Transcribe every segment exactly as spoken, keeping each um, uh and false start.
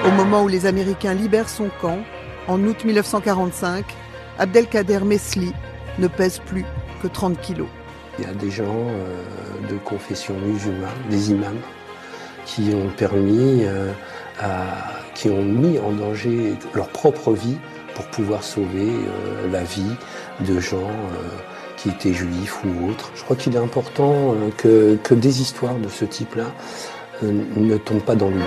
Au moment où les Américains libèrent son camp, en août mille neuf cent quarante-cinq, Abdelkader Mesli ne pèse plus que trente kilos. Il y a des gens euh, de confession musulmane, des imams, qui ont permis, euh, à- qui ont mis en danger leur propre vie pour pouvoir sauver euh, la vie de gens euh, qui étaient juifs ou autres. Je crois qu'il est important euh, que, que des histoires de ce type-là euh, ne tombent pas dans l'oubli.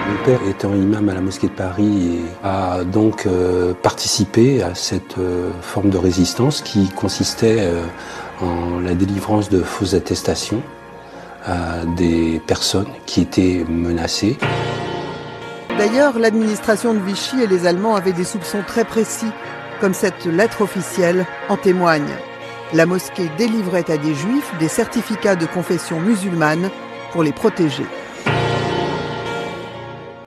Mon père, étant imam à la mosquée de Paris, a donc euh, participé à cette euh, forme de résistance qui consistait euh, en la délivrance de fausses attestations à des personnes qui étaient menacées. D'ailleurs, l'administration de Vichy et les Allemands avaient des soupçons très précis, comme cette lettre officielle en témoigne. La mosquée délivrait à des juifs des certificats de confession musulmane pour les protéger.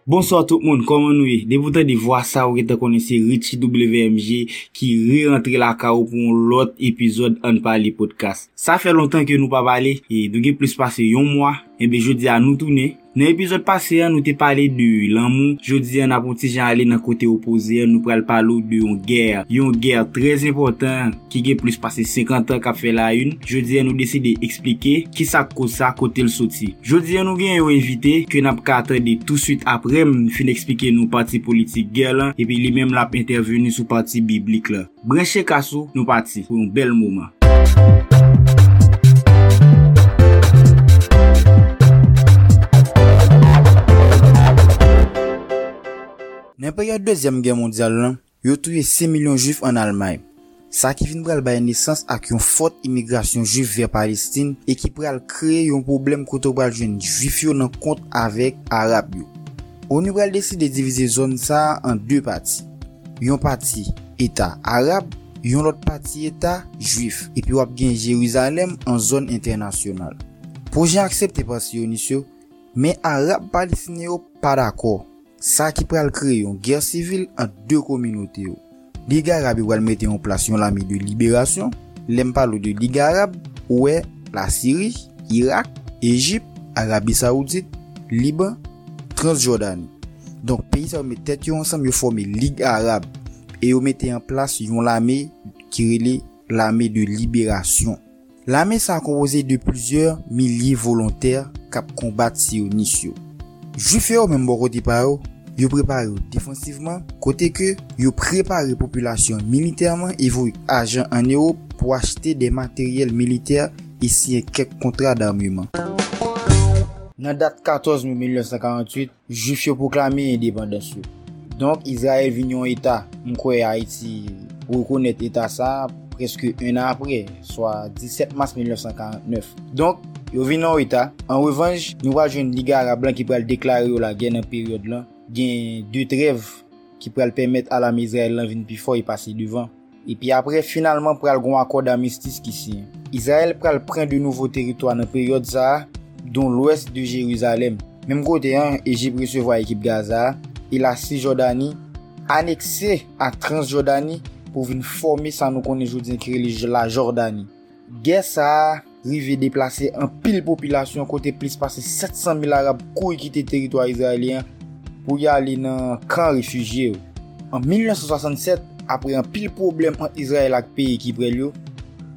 Bonswa tout moun, kòman nou ye? Depi w tande vwa sa, ou gentan konnen se Richie W M G ki re-rantre lakay ou pou yon lòt epizòd Ann Pale Podcast. Sa fè lontan ke nou pa pale, e nou gen plis pase yon mwa. Enben, jodi a nou tounen. Nan epizòd pase a, nou te pale de lanmou. Jodi a, n ap yon ti jan ale nan kote opoze a, nou pral pale w de yon gè. Yon gè trè enpòtan ki gen plis pase senkant an k ap fè la une. Jodi a, nou deside eksplike kisa k koz sa, kote l soti. Jodi a, nou gen yon envite ke n ap ka tande touswit apre m fin eksplike nou pati politik gè lan, epi li menm l ap entèveni sou pati biblik lan. Branche kas ou, nou pati pou yon bèl moman. Nan peryòd Dezyèm Gè Mondyal lan, yo touye senk milyon Jwif ann Almay. Sa ki vin pral bay nesans ak yon fòt imigrasyon Jwif vè Palestin e ki pral kreye yon pwoblèm kote w pral jwenn Jwif yo nan kont avèk Arab yo. ONU pral deside divize zòn sa a an de pati. Yon pati eta Arab, yon lòt pati eta Jwif, epi w ap gen Jerizalèm an zòn entènasyonal. Pwojè an aksepte pa Siyonis yo, men Arab Palestinyen yo pa dakò. Sa ki pral kreye yon gè sivil ant de kominote yo. Lig Arab yo pral mete an plas yon lame de liberasyon. Lè m pale w de Lig Arab, ou wè Lasiri, Irak, Ejip, Arabi Sawoudit, Liban, Transjòdani. Donk, peyi sa yo met tèt yo ansanm, yo fòme Lig Arab e yo mete an plas yon lame ki rele Lame de Liberasyon. Lame sa a konpoze de plizyè milye volontè k ap konbat siyonis yo. Jwif yo menm bò kote pa yo, yo prepare yo defansivman, kote ke yo prepare popilasyon an militèman e voye ajan ann Ewòp pou achte de materyèl militè e siyen kèk kontra dameman. Nan dat katòz me mil nèf san karanntuit, Jwif yo pwoklame endepandans yo. Donk, Izrayèl vin yon eta. M kwè Ayiti rekonèt eta sa a prèske en an apre, swa disèt mas mil nèf san karannèf. Donk, yo vin yon eta. An revanch, nou pral jwenn Lig Arab lan ki pral deklare yo lagè nan peryòd lan. Gen de trèv ki pral pèmèt a lame Izrayèl lan vin pi fò e pase devan. Epi apre, finalman, pral gon akò d'amistis ki siyen. Izrayèl pral pran de nouvo teritwa nan peryòd sa a, don lwès de Jerizalèm. Menm kote an, Ejip resevwa ekip Gaza a, e la Sijòdani anekse a Transjòdani pou vin fòme sa nou konnen jodi an ki rele J- la Jòdani. Gè sa a rive deplase anpil popilasyon kote plis pase sèt san mil Arab kouri kite teritwa izrayelyen an pou y ale nan kan refijye yo. An mil nèf san swasannsèt, apre anpil pwoblèm ant Izrayèl ak peyi ki prè l yo,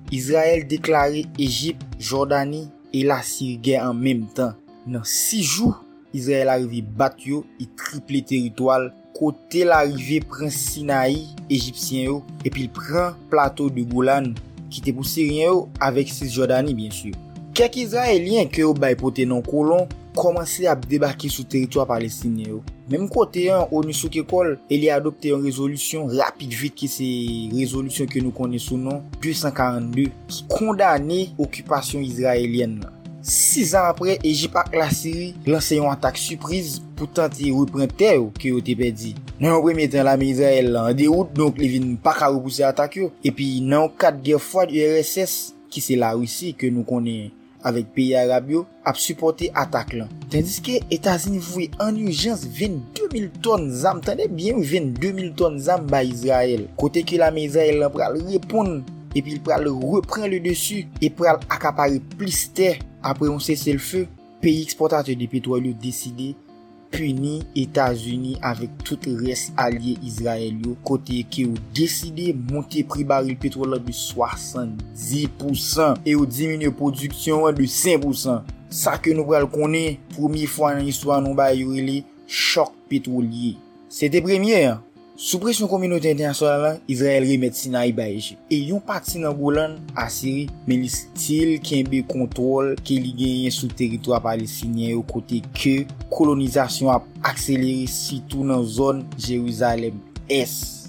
Izrayèl deklare Ejip, Jòdani e Lasiri gè an menm tan. Nan sis jou, Izrayèl arive bat yo e triple teritwa l, kote l arive pran Sinayi ejipsyen yo, epi l pran plato de Golan ki te pou Siryen yo avèk Sisjòdani, byen si. Kèk Izrayelyen ke yo bay pote non kolon kòmanse ap debake sou teritwa palestinyen yo. Menm kote an, ONU souke kò l e li adopte yon rezolisyon rapid vit ki se rezolisyon ke nou konnen sou non de san karannde ki kondane okipasyon izrayelyèn nan. Sizan apre, Ejip ak Lasiri lanse yon atak sipriz pou tante reprann tè yo ke yo te pèdi. Nan yon premye tan, lame Izrayèl la an dewout, donk li vin pa ka repouse atak yo. Epi, nan yon kad gè fwad, U R S S, ki se Larisi ke nou konnen avèk peyi arab yo, ap sipòte atak lan. Tandiske Etazini voye an ijans vennde mil tòn zam, tande byen wi, vennde mil tòn zam bay Izrayèl. Kote ke lame Izrayèl lan pral reponn, epi l pral repran le desi, e pral akapare plis tè apre yon seselfe Peyi ekspòtatè de petwòl yo deside pini Etazini avèk tout rès alye Izrayèl yo, kote ke yo deside monte pri baril petwòl lan de swasanndis pousan e yo diminye pwodiksyon an de senk pousan. Sa ke nou pral konnen, premye fwa nan istwa nou bay yo rele chòk petwolye. Se te premye an. Sou presyon kominote entènasyonal la, Izrayèl remèt Sinayi bay Ejip. E yon pati nan Golan, Asiri, men li still kenbe kontwòl ke li genyen sou teritwa palestinyen yo, kote ke kolonizasyon ap akselere, sitou nan zòn Jerizalèm Ès.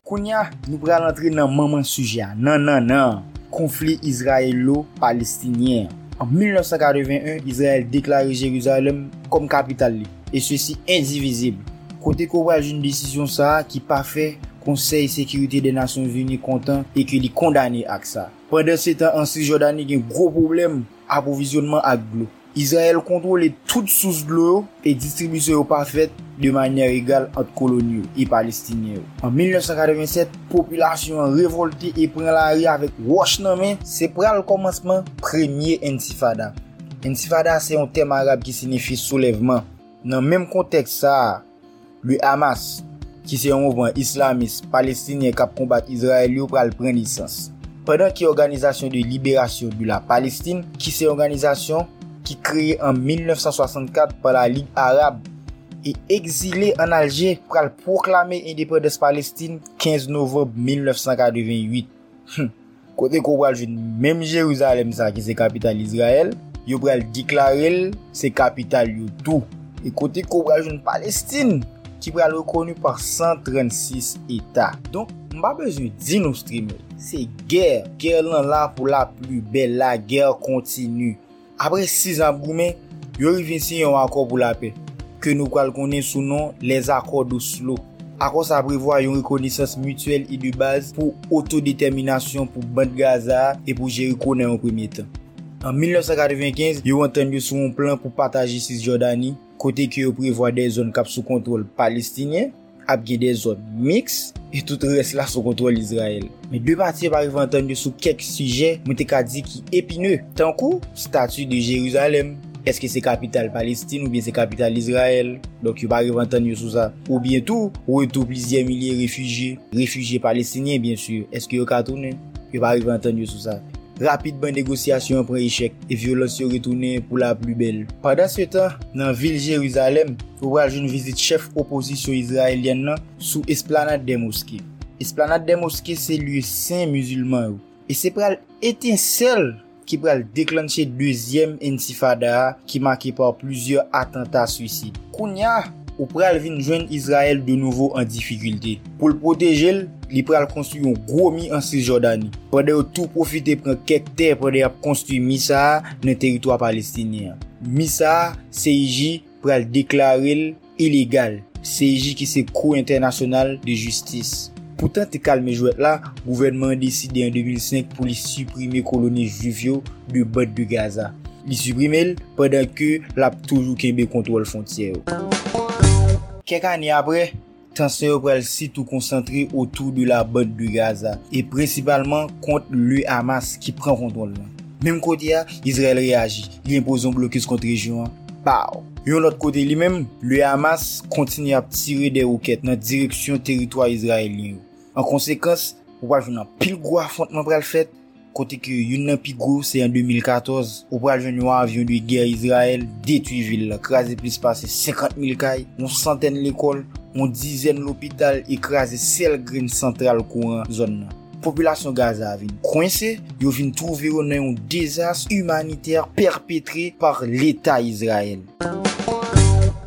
Kounye a, nou pral antre nan manman sijè a, nan, nan, nan, konfli izrayelo-palestinyen an. An mil nèf san katreven en, Izrayèl deklare Jerizalèm kòm kapital li, e sesi endivizib. Kote ke w pral jwenn desizyon sa a ki pa fè Konsèy Sekirite dè Nasyonzini kontan e ke li kondane ak sa. Pandansetan, an Sijòdani gen gwo pwoblèm apwovizyònman ak dlo. Izrayèl kontwole tout sous dlo yo e distribisyon yo pa fèt de manyè egal ant koloni yo e Palestinyen yo. An mil nèf san katreven sèt, popilasyon an revòlte e pran lari avèk wòch nan men. Se pral kòmansman premye Entifada. Entifada se yon tèm arab ki siyifi soulèvman. Nan menm kontèks sa a, le Hamas, ki se yon mouvman islamis palestinyen k ap konbat Izrayèl yo, pral pran nesans. Pandan ke Organisation de Libération de la Palestine, ki se òganizasyon ki kreye an mil nèf san swasannkat pa la Lig Arab e egzile ann Alje, pral pwoklame endepandans Palestin kenz novanm mil nèf san katreven uit. Hum. Kote ke w pral jwenn menm Jerizalèm sa ki se kapital Izrayèl, yo pral deklare l se kapital yo tou. E kote ke w pral jwenn Palestin, ki pral rekoni pa san trannsis eta. Donk, m pa bezwen di nou, streamer, se gè. Gè lan la pou la pli bèl, la guerre continue. Apre sis an ap goumen, yo rive siyen yon akò pou lapè, ke nou pral konnen sou non Les Accords d'Oslo. Akò sa a prevwa yon rekonesans mityèl e de baz pou otodetèminasyon pou Band Gaza a e pou Jeriko nan yon premye tan. An mil nèf san katreven kenz, yo antann yo sou yon plan pou pataje Sisjòdani, kote ke yo prevwa de zòn k ap sou kontwòl palestinyen, ap gen de zòn miks, e tout rès la sou kontwòl Izrayèl. Men de pati yo pa rive antann yo sou kèk sijè, mwen te ka di ki epine, tankou stati de Jerizalèm. Èske se kapital Palestin oubyen se kapital Izrayèl? Donk, yo pa rive antann yo sou sa. Oubyen tou, retou plizyè milye refijye, refijye palestinyen, byen si. Èske yo ka tounen? Yo pa rive antann yo sou sa. Rapidman, negosyasyon an pran echèk e vyolans yo retounen pou la pli bèl. Pandansetan, nan vil Jerizalèm, ou pral jwenn vizit chèf opozisyon izrayelyèn nan sou Esplanad dè Moske. Esplanad dè Moske se lye sen mizilman yo. E se pral etensèl ki pral deklanche dezyèm Entifada a, ki make pa plizyè atanta swisid. Kounye a, ou pral vin jwenn Izrayèl de nouvo an difikilte. Pou l pwoteje l, li pral konstwi yon gwo mi an Sisjòdani, pandan yo tou pwofite pran kèk tè pandan y ap konstwi mi sa a nan teritwa palestinyen an. Mi sa a, C I J pral deklare l ilegal. C I J ki se Cour Internationale de Justice. Pou tante kalme jwèt la, gouvènman an deside an de mil senk pou li siprime koloni jwif yo de Bande de Gaza. Li siprime l pandan ke l ap toujou kenbe kontwòl fwontyè yo. Kèk ane apre, tansyon yo pral sitou konsantre otou de la Bande de Gaza e prensipalman kont le Hamas ki pran kontwòl lan. Menm kote a, Izrayèl reyaji, li enpoze yon blokis kont rejyon an. Pow! Yon lòt kote li menm, le Hamas kontinye ap tire de wokèt nan direksyon teritwa izrayelyen yo. An konsekans, ou pral jwenn anpil gwo afwontman pral fèt, kote ke youn nan pi gwo se an de mil katòz, ou pral jwenn yon avyon de gè Izrayèl detwi vil la, kraze plis pase senkant mil kay, yon santèn lekòl, yon dizèn lopital e kraze sèl grenn santral kouran zòn nan. Popilasyon Gaza a vin kwense, yo vin twouve yo nan yon dezas imanitè pèpetre pa Leta Izrayèl.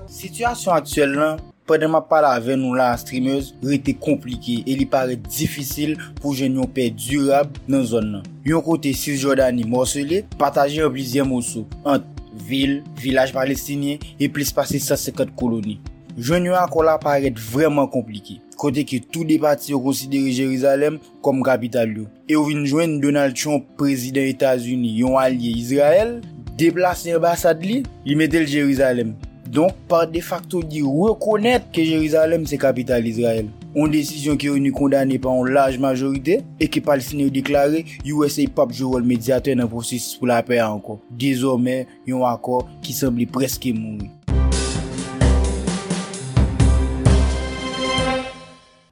Sitiyasyon aktyèl lan, pandan m ap pale avè nou la a, streamers, rete konplike e li parèt difisil pou jwenn yon pè dirab nan zòn nan. Yon kote, Sisjòdani mòsele, pataje an plizyè moso, ant vil, vilaj palestinyen e plis pase san senkant koloni. Jwenn yon akò la parèt vrèman konplike, kote ke tou de pati yo konsidere Jerizalèm kòm kapital yo. E w vin jwenn Donald Trump, prezidan Etazini, yon alye Izrayèl, deplase anbasad li, li mete l Jerizalèm. Donk, pa defakto, li rekonèt ke Jerizalèm se kapital Izrayèl. Yon desizyon ke ONU kondane pa yon laj majorite e ke Palestinyen yo deklare U S A p ap jwe wòl medyatè nan pwosesis pou lapè a ankò. Dezòmè, yon akò ki sanble prèske mouri.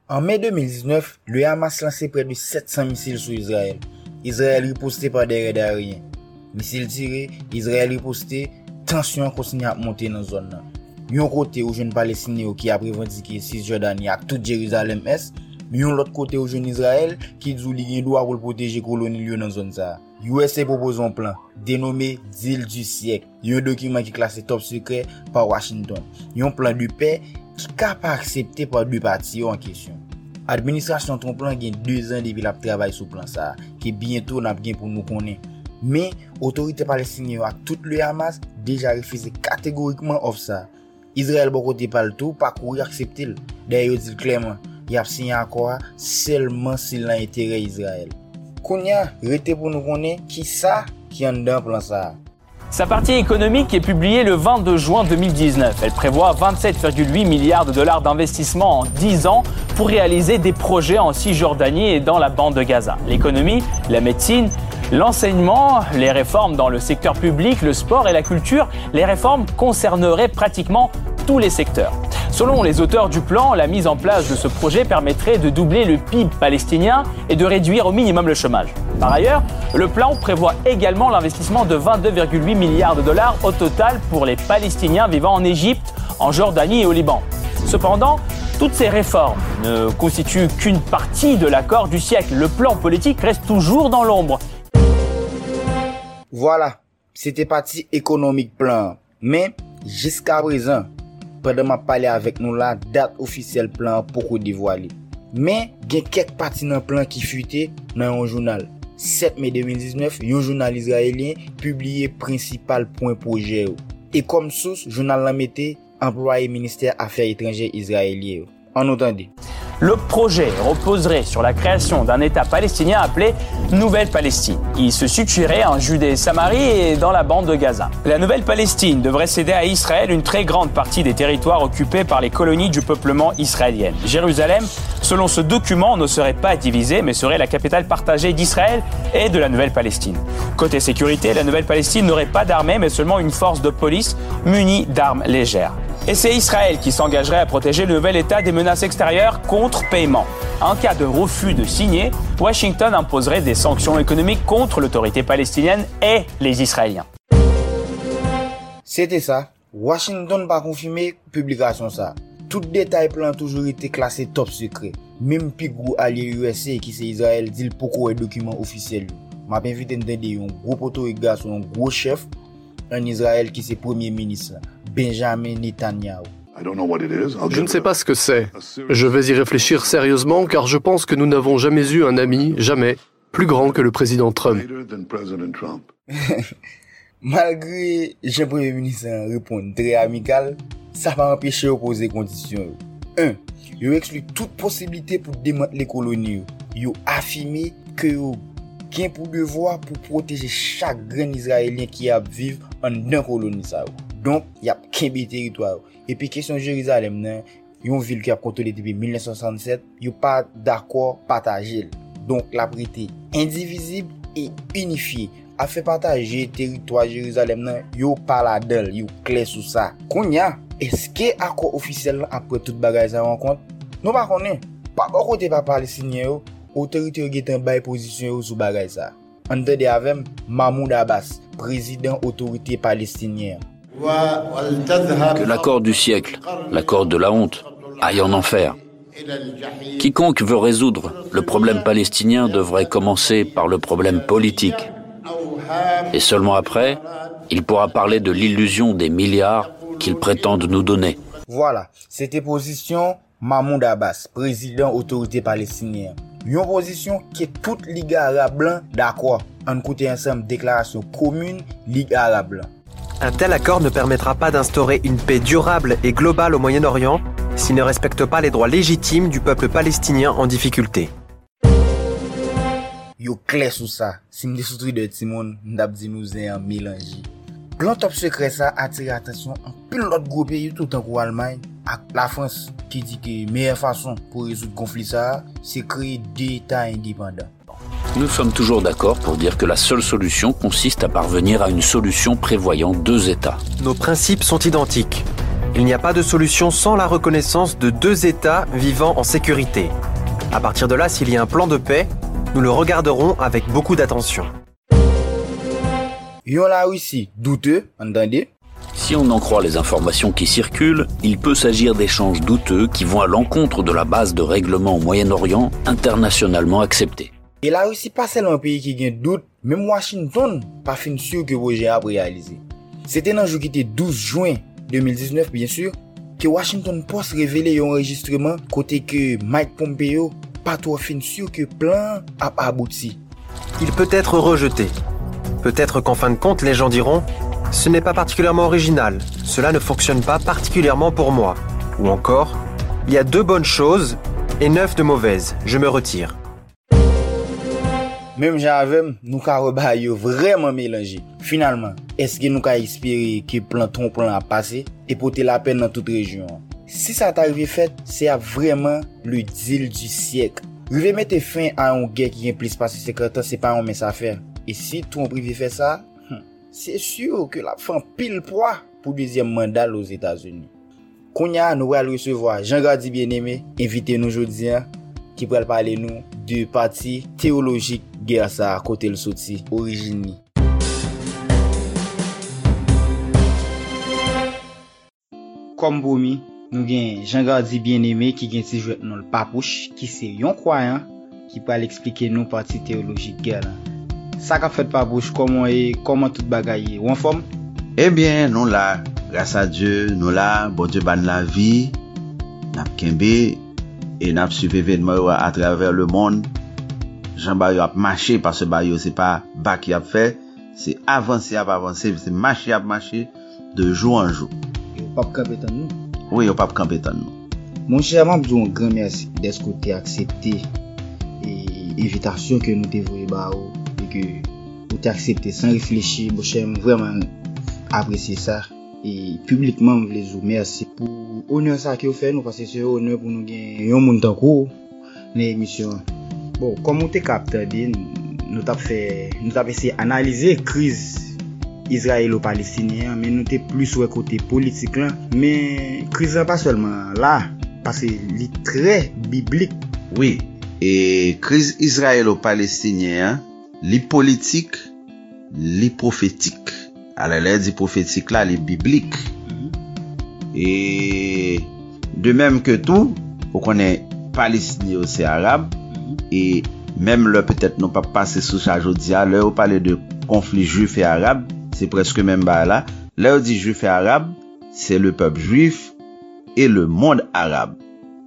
An me de mil diznèf, le Hamas lanse prè de sèt san misil sou Izrayèl. Izrayèl riposte pa dè rèd aeryen. Misil tire, Izrayèl riposte, tansyon an kontinye ap monte nan zòn nan. Yon kote ou jwenn Palestinyen yo ki ap revandike Sisjòdani ak tout Jerizalèm Ès, yon lòt kote ou jwenn Izrayèl ki di w li gen dwa pou l pwoteje koloni l yo nan zòn sa a. U S A pwopoze yon plan, denome Deal du Siècle, yon dokiman ki klase top sekrè pa Washington, yon plan de pè ki ka pa aksepte pa de pati yo an kesyon. Administrasyon Trump lan gen de zan depi l ap travay sou plan sa a, ke byento n ap gen pou nou konnen. Men, otorite palestinyen yo ak tout le Hamas deja refize kategorikman òf sa a. Izrayèl bò kote pa l tou pa kouri aksepte l. Dayè yo di l klèman, y ap siyen akò a sèlman si l nan enterè Izrayèl. Kounye a, rete pou nou konnen kisa ki anndan plan sa a. Sa partie économique est publiée le vingt-deux juin deux mille dix-neuf. Elle prévoit vingt-sept virgule huit milliards de dollars d'investissement en dix ans pour réaliser des projets en Cisjordanie et dans la bande de Gaza. L'économie, la médecine, l'enseignement, les réformes dans le secteur public, le sport et la culture, les réformes concerneraient pratiquement tous les secteurs. Selon les auteurs du plan, la mise en place de ce projet permettrait de doubler le pib palestinien et de réduire au minimum le chômage. Par ailleurs, le plan prévoit également l'investissement de vingt-deux virgule huit milliards de dollars au total pour les Palestiniens vivant en Égypte, en Jordanie et au Liban. Cependant, toutes ces réformes ne constituent qu'une partie de l'accord du siècle. Le plan politique reste toujours dans l'ombre. Vwala, se te pati ekonomik plan an. Men, jiskaprezan, pandan m ap pale avèk nou la, dat ofisyèl plan an poko devwale. Men, gen kèk pati nan plan ki fwite nan yon jounal. Sèt me de mil diznèf, yon jounal izrayelyen pibliye prensipal pwen pwojè yo. E kòm sous, jounal lan mete anplwaye ministè afè etranjè izrayelyen yo. Ann nou tande. Le projet reposerait sur la création d'un État palestinien appelé Nouvelle Palestine, qui se situerait en Judée-Samarie et dans la bande de Gaza. La Nouvelle Palestine devrait céder à Israël une très grande partie des territoires occupés par les colonies du peuplement israélien. Jérusalem, selon ce document, ne serait pas divisée, mais serait la capitale partagée d'Israël et de la Nouvelle Palestine. Côté sécurité, la Nouvelle Palestine n'aurait pas d'armée, mais seulement une force de police munie d'armes légères. Et c'est Israël qui s'engagerait à protéger le nouvel État des menaces extérieures contre paiement. En cas de refus de signer, Washington imposerait des sanctions économiques contre l'autorité palestinienne et les Israéliens. Se te sa, Washington pa konfime piblikasyon sa a. Tout detay plan an toujou rete klase top sekrè. Menm pi gwo alye U S A ki se Izrayèl di l poko wè dokiman ofisyèl yo. M ap envite n tande yon gwo potorik gason, yon gwo chèf ann Izrayèl ki se premye minis la, Benjamin Netanyahu. Je ne sais pas ce que c'est. Je vais y réfléchir sérieusement car je pense que nous n'avons jamais eu un ami, jamais, plus grand que le président Trump. Malgre jan premye minis lan reponn trè amikal, sa pa anpeche yo poze kondisyon yo. En, yo ekskli tout posiblite pou demantle koloni yo. Yo afime ke yo gen pou devwa pou pwoteje chak grenn Izrayelyen ki ap viv anndan koloni sa yo. Donk, y ap kenbe teritwa yo. Epi kesyon Jerizalèm nan, yon vil ki ap kontwole depi mil nèf san swasannsèt, yo pa dakò pataje l. Donk, l ap rete endivizib e inifye. Afè pataje teritwa Jerizalèm nan, yo pa ladan l, yo klè sou sa. Kounye a, èske akò ofisyèl lan ap pran tout bagay sa yo an kont? Nou pa konnen. Pa bò kote pa Palestinyen yo, otorite yo gentan bay pozisyon yo sou bagay sa. Ann tande avè m, Mahmoud Abbas, prezidan Otorite Palestinyen an. Que l'accord du siècle, l'accord de la honte, aille en enfer. Quiconque veut résoudre le problème palestinien devrait commencer par le problème politique. Et seulement après, il pourra parler de l'illusion des milliards qu'ils prétendent nous donner. Vwala, se te pozisyon Mahmoud Abbas, prezidan Otorite Palestinyen an. Yon pozisyon ke tout Lig Arab lan dakò. Ann koute ansanm deklarasyon komin Lig Arab lan. Un tel accord ne permettra pas d'instaurer une paix durable et globale au Moyen-Orient s'il ne respecte pas les droits légitimes du peuple palestinien en difficulté. Yo klè sou sa. Si m te sou Twitter timoun, m t ap di nou zen an melanje. Plan top sekrè sa atire atansyon anpil lòt gwo peyi tou tankou Almay, ak Lafrans, ki di ke meyè fason pou rezoud konfli sa a, se kreye de eta endepandan. Nous sommes toujours d'accord pour dire que la seule solution consiste à parvenir à une solution prévoyant deux États. Nos principes sont identiques. Il n'y a pas de solution sans la reconnaissance de deux États vivant en sécurité. À partir de là, s'il y a un plan de paix, nous le regarderons avec beaucoup d'attention. Yon Larisi doute, ann tande. Si on en croit les informations qui circulent, il peut s'agir d'échanges douteux qui vont à l'encontre de la base de règlement au Moyen-Orient internationalement acceptée. E Larisi pa sèlman peyi ki gen dout, menm Washington pa fin si ke pwojè a ap reyalize. Se te nan jou ki te douz jen de mil diznèf, byen si, ke Washington Post revele yon anrejistreman kote ke Mike Pompeo pa twò fin si ke plan an ap abouti. Il peut être rejeté. Peut-être qu'en fin de compte, les gens diront, ce n'est pas particulièrement original, cela ne fonctionne pas particulièrement pour moi. Ou encore, il y a deux bonnes choses et neuf de mauvaises, je me retire. Menm jan avè m, nou ka wè bagay yo vrèman melanje. Finalman, èske nou ka espere ke plan Trump lan ap pase e pote lapè nan tout rejyon an? Si sa ta rive fèt, se ap vrèman le deal du siècle. Rive mete fen a yon gè ki gen plis pase senkant an, se pa yon mens afè. E si Trump rive fè sa, hmm, se si ke l ap fè anpil pwa pou dezyèm manda l Ozetazini. Kounye a, nou pral resevwa Jean Gardy Bien-Aimé, envite nou jodi a, ki pral pale nou de pati teyolojik gè sa a, kote l soti, orijin li. Kòm pwomi, nou gen Jean Gardy Bien-Aimé ki gen ti jwèt non l Papouch, ki se yon kwayan ki pral eksplike nou pati teyolojik gè lan. Sa k ap fèt Papouch, kòman w ye, kòman tout bagay ye, w anfòm? Ebyen, nou la, gras a Dye, nou la, Bondye ba n lavi, n ap kenbe e n ap swiv evènman yo atravè lemonn. Jan bagay yo ap mache, paske bagay yo se pa bak y ap fè, se avanse y ap avanse, se mache y ap mache de jou an jou. Yo p ap kanpe tann nou. Wi, yo p ap kanpe tann nou. Monchè, m ap di w yon gran mèsi dèske w te aksepte e, envitasyon ke nou te voye ba ou e ke ou te aksepte san reflechi. Monchè, m vrèman apresye sa. E piblikman, m vle di w mèsi pou onè sa ke w fè nou, paske se yon onè pou nou gen yon moun tankou w nan emisyon an. Bon, kòm ou te ka ap tande, nou t ap fè, nou t ap eseye analize kriz izrayelo-palestinyen an, men nou te plis wè kote politik lan. Men kriz lan pa sèlman la, paske li trè biblik. Wi, e kriz izrayelo-palestinyen an, li politik, li pwofetik. Alò, lè di pwofetik la, li biblik. E de menm ke tou, ou konnen Palestinyen yo se Arab, e menm lè petèt nou p ap pase sou sa jodi a, lè yo pale de konfli Jwif e Arab, se prèske menm bagay la. Lè yo di Jwif e Arab, se le pèp jwif e le mond arab.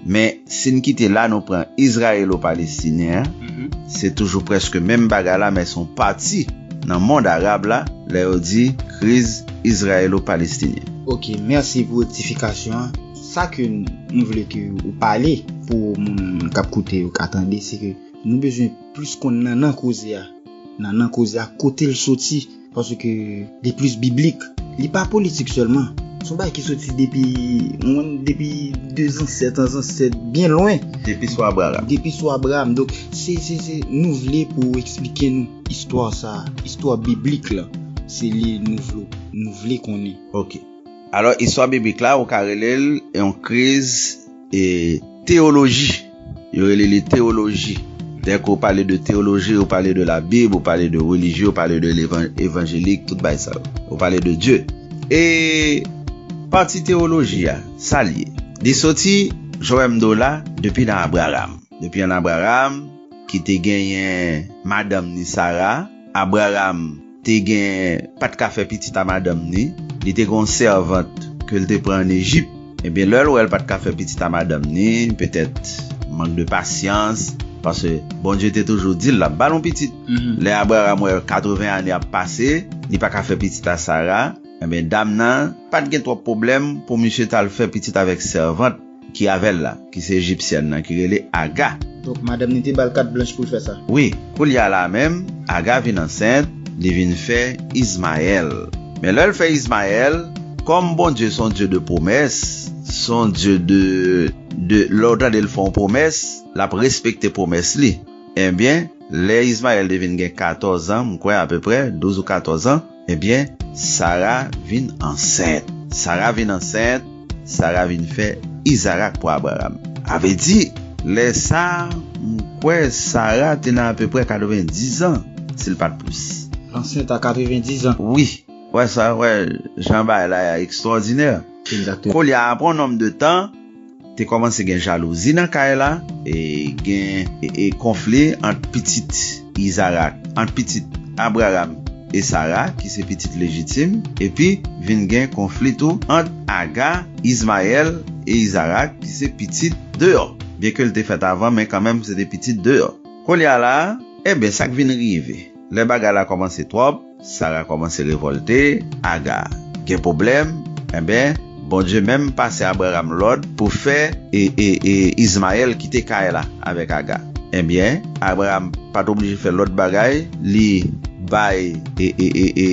Men, si n kite la, nou pran izrayelo-palestinyen an, se toujou prèske menm bagay la, men se yon pati nan mond arab la, lè yo di kriz izrayelo-palestinyen. Ok, mèsi pou rektifikasyon an. Sa ke nou vle ke ou pale pou moun k ap koute yo ka tande, se ke nou bezwen plis konn nannan koze a. Nannan koze a, kote l soti, paske li plis biblik. Li pa politik sèlman. Se yon bagay ki soti depi, mwen, depi de zansèt an zansèt, byen lwen. Depi sou Abraram. Depi sou Abraram. Donk, se, se, se, nou vle pou w eksplike nou istwa sa, istwa biblik la. Se li nou vle, nou vle konnen. Ok. Alò, istwa biblik la, ou ka rele l yon kriz e teyoloji. Yo rele li teyoloji. Dèk ou pale de teyoloji, ou pale de la Bib, ou pale de relijye, ou pale de levan-, evanjelik, tout bay sa yo. Ou pale de Dye. E pati teyoloji a, sa l ye. Li soti, jan w wè m di w la, depi nan Abraram. Depi an Abraram, ki te genyen madanm ni Sara, Abraram te gen, pa t ka fè pitit a madanm ni, li te gen yon sèvant ke l te pran ann Ejip. Ebyen, lè l wè l pa t ka fè pitit a madanm ni, petèt mank de pasyans, paske Bondye te toujou di l l ap ba l yon pitit. Lè Abraram wè katreven ane ap pase, li pa ka fè pitit a Sara, ebyen, dam nan pa t gen twòp pwoblèm pou misye t al fè pitit avèk sèvant ki avè l la, ki se ejipsyèn nan, ki rele Aga. Donk, madanm ni te ba l kat blanch pou l fè sa. Wi, koulye a la menm, Aga vin ansent, li vin fè Izmayèl. Men lè l fè Izmayèl, Kòm Bondye se yon Dye de pwomès, se yon Dye de, de, lè w tande l fè yon pwomès, l ap respekte pwomès li. Ebyen, lè Izmayèl te vin gen katòz an, m kwè apeprè, douz ou katòz an, ebyen, Sara vin ansent. Sara vin ansent, Sara vin fè Izarak pou Abraram. A vle di, lè sa a, m kwè Sara te nan apeprè katrevendiz an, si l pa t plis. Ansent a katrevendiz an. Wi. Wè sa, wè jan bagay la a ekstwòdinè. Egzakteman. Koulye a, apre yon nonm de tan, te kòmanse gen jalouzi nan kay la, e gen e, e konfli ant pitit Izarak, ant pitit Abraram e Sara, ki se pitit lejitim, epi vin gen konfli tou ant Aga, Izmayèl e Izarak, ki se pitit deyò. Byenke l te fèt avan, men kanmenm se te pitit deyò. Koulye a la, ebyen, sa k vin rive? Lè bagay la kòmanse twòp, Sara kòmanse revòlte, Aga gen pwoblèm, enben, Bondye menm pase Abraram lòd pou fè e, e, e Izmayèl kite kay la avèk Aga. Enben, Abraram pa t oblije fè lòt bagay, li bay e, e, e, e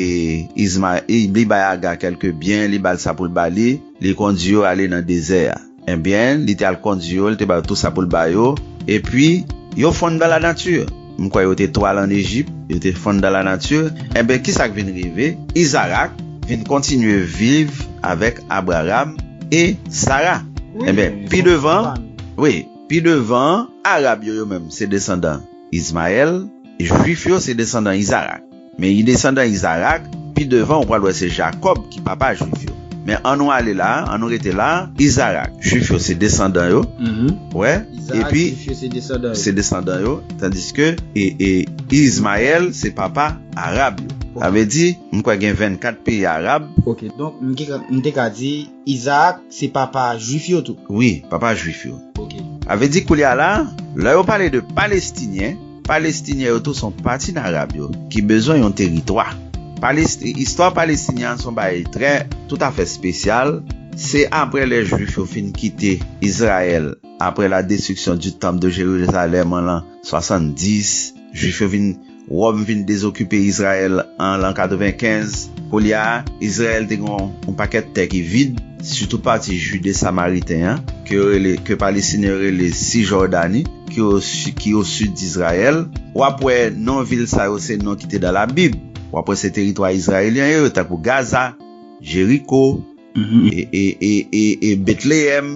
Izma, e, li bay Aga kèlke byen, li ba l sa pou l ba li, li kondui yo ale nan dezè a. Ebyen, li te al kondui yo, li te ba yo tout sa pou l ba yo, epi yo fonn dans la nature. M kwè yo te twal an Ejip, yo te fonn dans la nature. Ebyen, ki sa k vin rive? Izarak vin kontinye viv avèk Abraram e Sara. Wi, ebyen, pi devan, wi, pi devan, Arab yo, yo menm, se desandan Izmayèl, Jwif yo se desandan Izarak. Men i desandan Izarak, pi devan ou pral wè se Jakòb ki papa Jwif yo. Men ann nou ale la, ann nou rete la, Izarak, Jwif yo se desandan yo. Mhm. Wè, Izarak, epi Jwif yo se desandan yo. Se desandan yo, tandiske e, e Izmayèl se papa Arab yo. Ok. Sa vle di, m kwè gen vennkat peyi Arab. Ok, donk m te ka, m te ka di Izarak se papa Jwif yo tou. Wi, papa Jwif yo. Ok. Sa vle di koulye a la, lè yo pale de Palestinyen, Palestinyen yo tou se yon pati nan Arab yo ki bezwen yon teritwa. Palest-, istwa Palestinyen an se yon bagay trè toutafè espesyal. Se apre lè Jwif yo fin kite Izrayèl, apre la destruction du temple de Jérusalem an lan swasanndis, Jwif yo vin, Wòm vin dezokipe Izrayèl an lan katrevenkenz. Koulye a, Izrayèl te gen yon, yon pakèt tè ki vid, sitou pati Jide Samariten an, ke yo rele, ke Palestinyen yo rele Sijòdani, ki o si-, ki o sid Izrayèl. W ap wè non vil sa yo se non ki te dan Labib. W ap wè se teritwa izrayelyen yo, tankou Gaza, Jeriko, Mhm. e, e, e, e, e Betleyèm,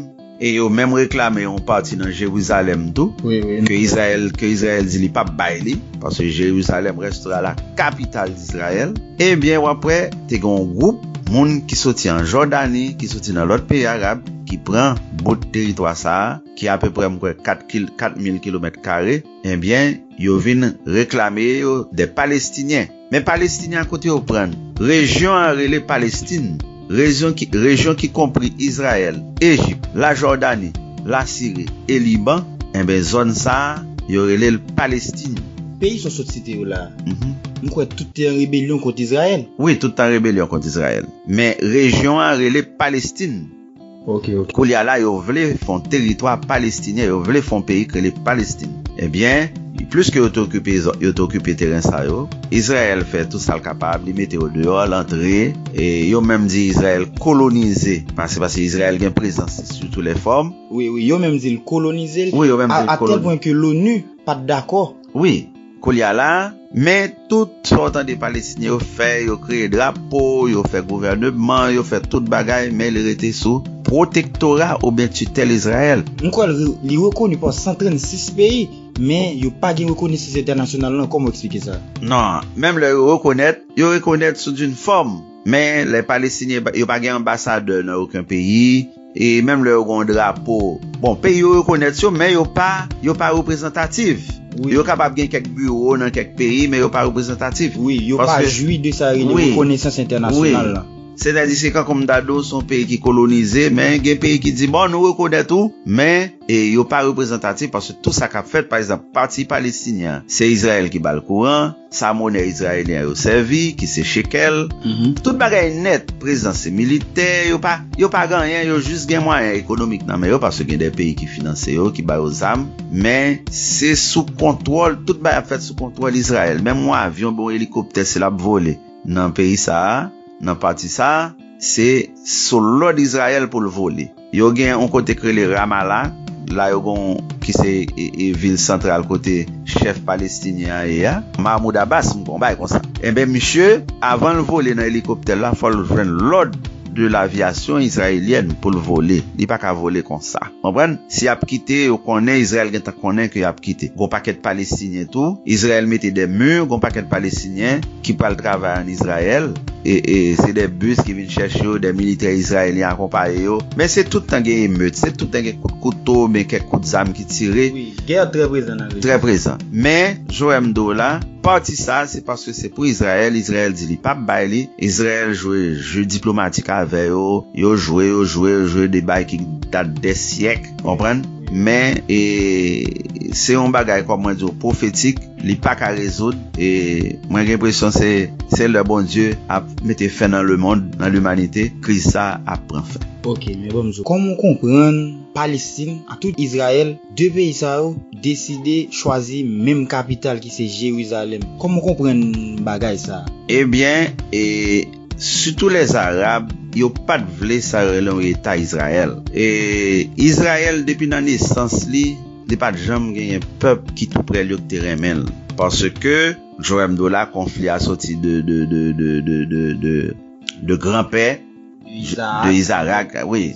e yo menm reklame yon pati nan Jerizalèm tou, wi, wi, ke Izrayèl, ke Izrayèl di li p ap bay li, paske Jerizalèm restera la capitale d'Israël. Ebyen, w ap wè, te gen yon gwoup moun ki soti an Jòdani, ki soti nan lòt peyi arab, ki pran bout teritwa sa a, ki apeprè, m kwè, kat kil-, kat mil kilomèt kare. Ebyen, yo vin reklame yo dè Palestinyen. Men Palestinyen an kote yo pran l? Rejyon an rele Palestin. Rejyon ki, rejyon ki konpri Izrayèl, Ejip, Lajòdani, Lasiri e Liban, enben zòn sa a, yo rele l Palestin. Peyi sa w sot site yo la a, mhm, m kwè tout te an rebelyon kont Izrayèl. Wi, tout te an rebelyon kont Izrayèl. Men rejyon an rele Palestin. Ok, ok. Koulye a la, yo vle fè yon teritwa palestinyen, yo vle fè yon peyi k rele Palestin. Ebyen, plis ke yo te okipe zò-, yo te okipe teren sa yo, Izrayèl fè tout sa l kapab, li mete yo deyò, l antre, e yo menm di Izrayèl kolonize, paske, paske Izrayèl gen prezans sou tout lè fòm. Wi, wi, yo menm di l kolonize l, wi, yo menm a, di l a tèl koloni-, pwen ke l'ONU pa t dakò. Wi, koulye a la, men tout sa w tande Palestinyen yo fè, yo kreye drapo, yo fè gouvèneman, yo fè tout bagay, men li rete sou pwotektora oubyen titèl Izrayèl. M kwè l re-, li rekoni pa san trannsis peyi, men yo pa gen rekonesans entènasyonal lan. Kòman w eksplike sa? Non, menm lè yo rekonèt, yo rekonèt sou d'une forme. Men lè Palestinyen, yo pa gen anbasadè nan okenn peyi, e menm lè yo gen yon drapo, bon, peyi yo rekonèt yo, men yo pa, yo pa reprezantatif. Wi. Yo kapab gen kèk biwo nan kèk peyi, men yo pa reprezantatif. Wi, yo pa jwi de sa yo rele rekonesans entènasyonal lan. Sètadi, se kankou m ta di w, se yon peyi ki kolonize, men gen peyi ki di, bon, nou rekonèt ou, men, e, yo pa reprezantatif, paske tout sa k ap fèt, pa egzanp, pati palestinyen an, se Izrayèl ki ba l kouran, sa monè izrayelyen yo sèvi, ki se shekèl. Mhm. Tout bagay nèt, prezans militè, yo pa, yo pa gen anyen, yo jis gen mwayen ekonomik nan men yo, paske gen de peyi ki finanse yo, ki ba yo zam, men se sou kontwòl, tout bagay ap fèt sou kontwòl Izrayèl. Menm yon avyon, bon, elikoptè, si l ap vole nan peyi sa a, nan pati sa a, se sou lòd Izrayèl pou l vole. Yo gen yon kote k rele Ramala, la yo gen yon, ki se e, e, vil santral kote chèf palestinyen an ye a, Mahmoud Abbas, m konn bay konsa. Enben, misye, avan l vole nan elikoptè la, fò l jwenn lòd de lavyasyon izrayelyèn pou l vole. Li pa ka vole konsa. Konprann? Si y ap kite, yo konnen, Izrayèl gentan konnen ke y ap kite. Gon pakèt Palestinyen tou. Izrayèl mete de mi, gon pakèt Palestinyen ki pral travay ann Izrayèl. E, e se de bis ki vin chèche yo, de militè izrayelyen akonpaye yo. Men se tout tan gen emet, se tout tan gen kout kouto, oubyen kèk kout zam ki tire. Wi, gè trè prezan nan rejyon. Trè prezan. Men, jan m di w la, pati sa, se paske se pou Izrayèl. Izrayèl di li p ap bay li. Izrayèl jwe je diplomatik avè yo. Yo jwe, yo jwe, yo jwe de bay ki dat de syèk. Konprann? Men, e, se yon bagay, kòm mwen di w, pwofetik. Li pa ka rezoud. E mwen gen enpresyon se, se lè Bondye ap mete fen nan lemonn, nan limanite, kriz sa ap pran fen. Ok, men bon, m di w, kòman w konprann Palestin, ak tout Izrayèl, de peyi sa yo deside chwazi menm kapital ki se Jerizalèm? Kòman w konprann bagay sa? Ebyen, e, sitou lèzarab, yo pa t vle sa yo rele yon eta Izrayèl. E Izrayèl, depi nan nesans li, li pa t janm genyen pèp ki tou prè l yo ki te renmen l. Paske, Joram Dola, konfli a soti de, de, de, de, de, de, de, de granpè, de Izarak, wi.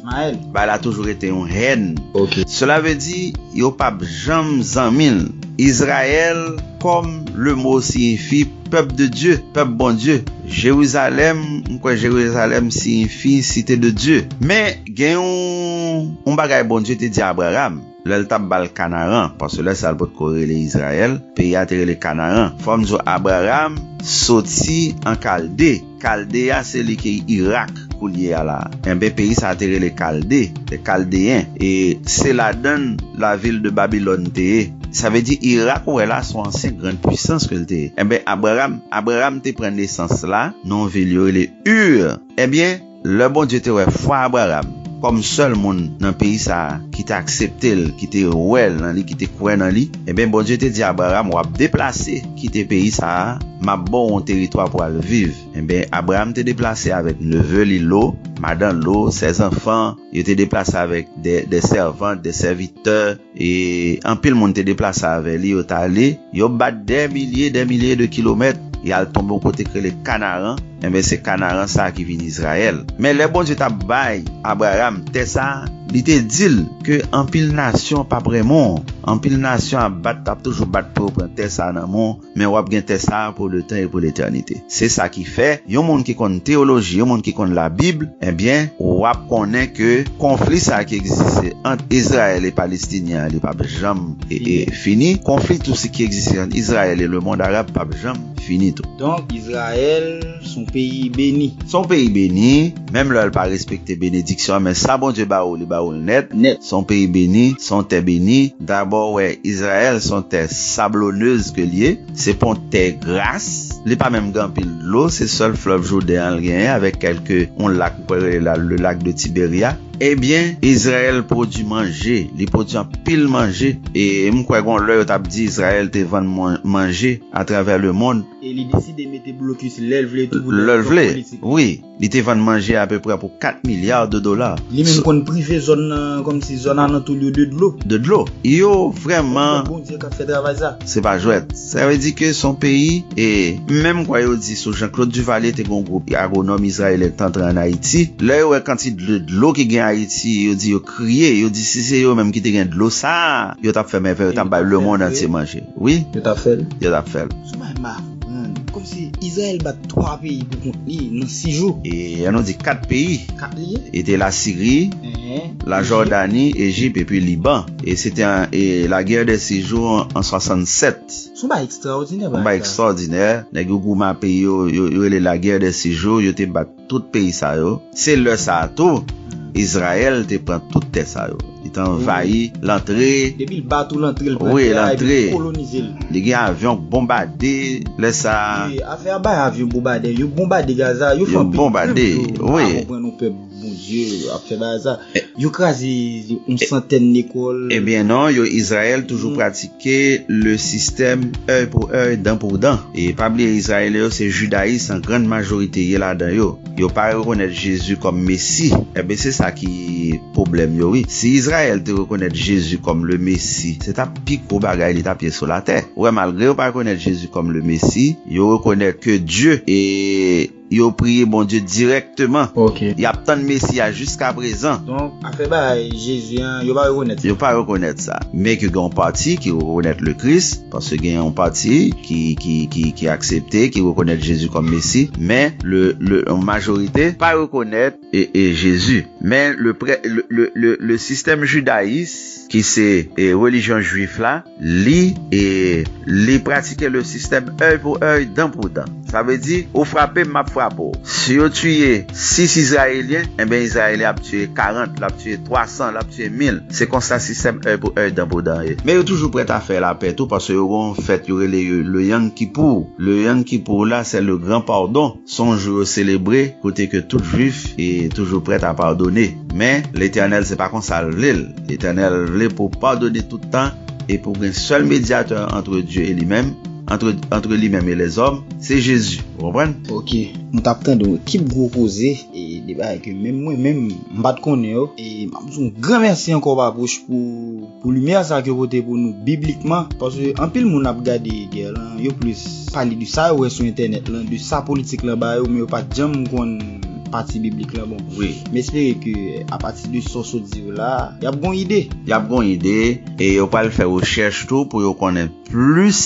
Bagay la toujou rete yon hèn. Ok. Cela veut dire, yo p ap janm zanmi l. Izrayèl, comme le mot signifie peuple de Dieu, pèp Bondye. Jerizalèm, m kwè Jerizalèm siyifi cité de Dieu. Men, gen yon, yon bagay Bondye te di Abraram, lè l t ap ba l Kanaran, paske lè sa a l potko rele Izrayèl, peyi a te rele Kanaran. Fò m di w, Abraram soti an Kalde. Kalde a, se li ki Irak koulye a la. Enben, peyi sa a te rele Kalde, se Kaldeyen. E se ladan l lavil de Babilòn te ye. Sa vle di, Irak, ou wè la, se yon ansyen grann pwisans ke l te ye. Enben, Abraram, Abraram te pran nesans la nan yon vil yo rele Ur. Ebyen, lè Bondye te wè fwa Abraram kòm sèl moun nan peyi sa a ki te aksepte l, ki te wè nan li, ki te kwè nan li, ebyen, Bondye te di Abraram, w ap deplase, kite peyi sa a, m ap ba w yon teritwa pou w al viv. Ebyen, Abraram te deplase avèk neve li Lo, madan Lo, sèzanfan, yo te deplase avèk de, de sèvant, de sèvitè, e anpil moun te deplase avè li, yo t ale, yo bat dè milye, dè milye de kilomèt, y al tonbe yon kote k rele Kanaran. Enben, se Kanaran sa a ki vin Izrayèl. Men lè Bondye t ap bay Abraram tè sa a, li te di l ke anpil nasyon p ap renmen w, anpil nasyon ap bat, ap toujou bat pou yo pran tè sa a nan men w, men w ap gen tè sa a pou letan e pou letènite. Se sa ki fè, yon moun ki konn teyoloji, yon moun ki konn Labib, ebyen, w ap konnen ke konfli sa a ki egziste ant Izrayèl e Palestinyen an, li p ap janm e, e fini. Konfli tou sa ki egziste ant Izrayèl e lemonn arab p ap janm fini tou. Donk, Izrayèl se yon peyi beni. Se yon peyi beni, menm lè l pa respekte benediksyon an, men sa Bondye ba ou, li ba ou l nèt. Nèt. Se yon peyi beni, se yon tè beni. Dabò, w wè, Izrayèl se yon tè sablonèz ke l ye. Se pa yon tè gras. Li pa menm gen anpil dlo. Se sèl flèv Jouden an l genyen avèk kèlke yon lak, m kwè rele la, le lac de Tibérias. Ebyen, Izrayèl pwodui manje. Li pwodui anpil manje. E m kwè gon lè yo t ap di Izrayèl te vann manje atravè lemonn. E li deside mete blokis lè l vle tou pou de rezon politik. Lè l vle, wi. Li te vann manje apeprè pou kat milya de dola. Li menm konn prive zòn nan, kòmsi zòn alantou l yo de dlo. De dlo. Yo vrèman. Bondye k ap fè travay sa. Se pa jwèt. Sa vle di ke se yon peyi, e menm kwa yo di sou Jean-Claude Duvalier te gen yon gwoup agwonòm izrayelyen k t antre ann Ayiti. Lè yo wè kantite dlo, dlo ki gen Ayiti, yo di yo kriye, yo di si se yo menm ki te gen dlo sa a, yo t ap fè mèvèy, yo t ap bay lemonn antye manje. Wi. Yo t ap fè l. Yo t ap fè l. Sou bay m pa konprann. Kòmsi Izrayèl bat twa peyi pou kont li nan sis jou. E ann nou di kat peyi. Kat li ye? E te Lasiri, Lajòdani, Ejip epi Liban. E se te an, e, la guerre des six jours an, an swasannsèt. Se yon bagay ekstraòdinè, bagay sa. Yon bagay ekstraòdinè. Nèg yo goumen ak peyi yo, yo, yo rele la guerre des six jours, yo te bat tout peyi sa yo. Se lè sa a tou, Izrayèl te pran tout tè sa yo. Li te anvayi lantre. Depi l bat ou lantre, l pran tè a, epi l kolonize l. Li gen avyon k bonbade lè sa a. Wi, afè a bay avyon bonbade. Yo bonbade Gaza, yo fè yon pil krim tou. Yo bonbade, wi. M pa konprann yon pèp Bondye ap fè bagay sa. Yo kraze yon santèn lekòl. Ebyen non, yo, Izrayèl toujou pratike le système œil pour œil, dent pour dent. E pa bliye, Izrayelyen yo se jidayis an grann majorite ye ladan yo. Yo pa rekonèt Jezi kòm Mesi. Ebyen, se sa ki pwoblèm yo, wi. Si Izrayèl te rekonèt Jezi kòm le Mesi, se t ap pi gwo bagay li t ap ye sou latè. Ou wè, malgre yo pa rekonèt Jezi kòm le Mesi, yo rekonèt ke Dye e yo priye Bondye dirèkteman. Ok. Y ap tann Mesi a jiska prezan. Donk, afè bagay Jezi an, yo pa rekonèt sa. Yo pa rekonèt sa. Men ke gen yon pati ki rekonèt le Kris, paske gen yon pati ki, ki, ki, ki aksepte, ki rekonèt Jezi kòm Mesi, men le, le, yon majorite pa rekonèt e, e Jezi. Men le, prè- le, le, le, le sistèm jidayis, ki se e, relijyon jwif la, li e, li pratike le sistèm œil pour œil, dent pour dent. Sa vle di, ou frape m, m ap frape w. Si yo tiye sis Izrayelyen, enben, Izrayelyen ap tiye karant, l ap tiye twa san, l ap tiye mil. Se konsa sistèm œil pour œil, dent pour dent ye. Men yo toujou prèt a fè lapè tou, paske yo gen yon fèt yo rele le Yom Kippur. Le Yom Kippur la, se le gran padon. Se yon jou yo selebre, kote ke tout jwif e toujou prèt a padone. Men, Letènèl, se pa konsa l vle l. Letènèl vle pou w padone tout tan e pou w gen sèl medyatè antre Dye e li menm, antre, antre li menm e lèzòm, se Jezi. Ou konprann? Ok. Mwen t ap tande yon ekip gwo koze e de bagay ke menm mwen menm, m pa t konnen yo. E m ap di yon gran mèsi ankò, Papouch, pou pou limyè sa ke w pote pou nou biblikman, paske anpil moun ap gade gè lan, yo plis pale de sa yo wè sou entènèt lan, de sa politik lan ba yo, men yo pa t janm konn pati biblik lan. Bon, wi, m espere ke apati de sa w sot di yo la, y ap gon ide. Y ap gon ide, e yo pral fè rechèch tou pou yo konnen plis.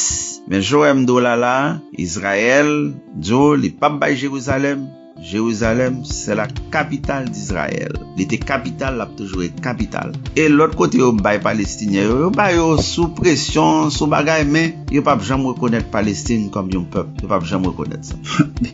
Men jan w wè m di w la la, Izrayèl di w li p ap bay Jerizalèm, Jerizalèm, c'est la capitale d'Israël. Li te kapital, l ap toujou ret kapital. E lòt kote yo bay Palestinyen yo, yo ba yo sou presyon, sou bagay, men yo p ap janm rekonèt Palestin kòm yon pèp. Yo p ap janm rekonèt sa.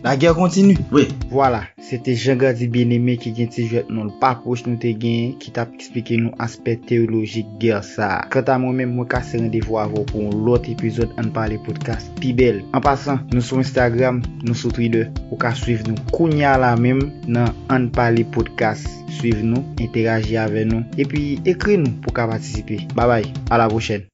Lagè kontini. Wi. Vwala, se te Jean Grady Bien-Aimé ki gen ti jwèt non l Papouch nou te genyen, ki t ap eksplike nou aspè teyolojik gè sa a. Kanta mwen menm, mwen kase randevou avè w pou yon lòt epizòd Ann Pale Podcast pi bèl. An pasan, nou sou Instagram, nou sou Twitter. Ou ka swiv nou kounye a la menm nan Ann Pale Podcast. Swiv nou, enteraji avè nou, epi ekri nou pou w ka patisipe. Babay, a la pwochèn.